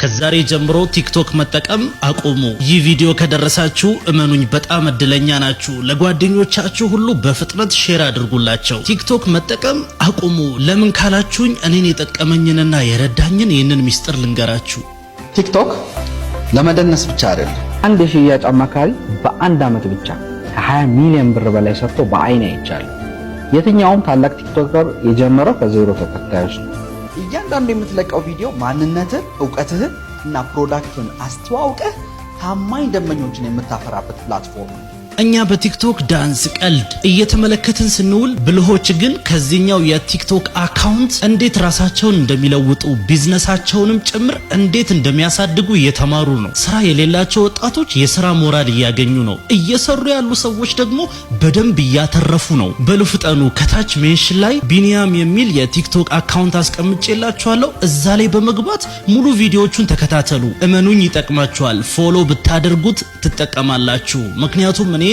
ከዛሬ ጀምሮ ቲክቶክ መጠቀም አቁሙ። ይህ ቪዲዮ ከደረሳችሁ እመኑኝ በጣም እድለኛ ናችሁ። ለጓደኞቻችሁ ሁሉ በፍጥነት share አድርጉላቸው። ቲክቶክ መጠቀም አቁሙ። ለምን ካላችሁኝ እኔን የጠቀመኝንና የረዳኝን ይህንን ሚስጥር ልንገራችሁ። ቲክቶክ ለመደነስ ብቻ አይደለም። አንድ የሽያጭ አማካሪ በአንድ ዓመት ብቻ ከ20 ሚሊዮን ብር በላይ ሰርቶ በአይን አይቻለሁ። የትኛውም ታላቅ TikToker የጀመረው ከዜሮ ተከታዮች ነው። እያንዳንዱ የምትለቀው ቪዲዮ ማንነትህን፣ እውቀትህን እና product ን አስተዋውቀህ ታማኝ ደንበኞችን የምታፈራበት platform ነው። እኛ በቲክቶክ ዳንስ፣ ቀልድ እየተመለከትን ስንውል ብልሆች ግን ከዚህኛው የቲክቶክ account እንዴት ራሳቸውን እንደሚለውጡ ቢዝነሳቸውንም ጭምር እንዴት እንደሚያሳድጉ እየተማሩ ነው። ስራ የሌላቸው ወጣቶች የስራ ሞራል እያገኙ ነው። እየሰሩ ያሉ ሰዎች ደግሞ በደንብ እያተረፉ ነው። በሉ ፍጠኑ። ከታች mention ላይ ቢኒያም የሚል የቲክቶክ account አስቀምጬላችኋለሁ። እዛ ላይ በመግባት ሙሉ ቪዲዮዎቹን ተከታተሉ። እመኑኝ ይጠቅማችኋል። Follow ብታደርጉት ትጠቀማላችሁ። ምክንያቱም እኔ